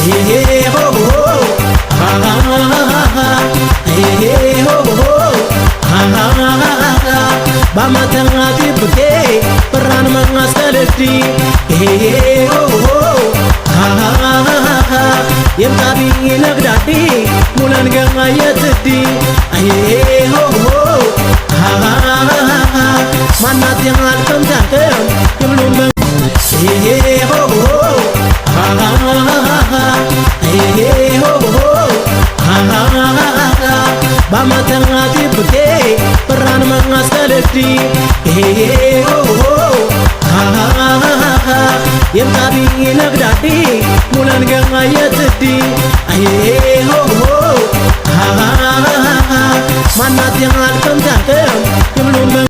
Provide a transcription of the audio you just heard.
ይሄ ሆ ይሄ ሆ ባማተናቲ ብቴ ብራን መማሰልዲ ይሄ ሆ የምጣቢ ነግዳዲ ሙለን ገማ የትዲ ይሄ ሆ ማናት ያልከምታከም የምሉም ይሄ ሆ ይሄ ሆ ባማተናቲ ብቴ ብራን መማሰልዲ ይሄ ሆ የምጣቢ ነግዳዲ ሙለን ገማ የትዲ ይሄ ሆ ማናት ያልከምታከም የምሉም።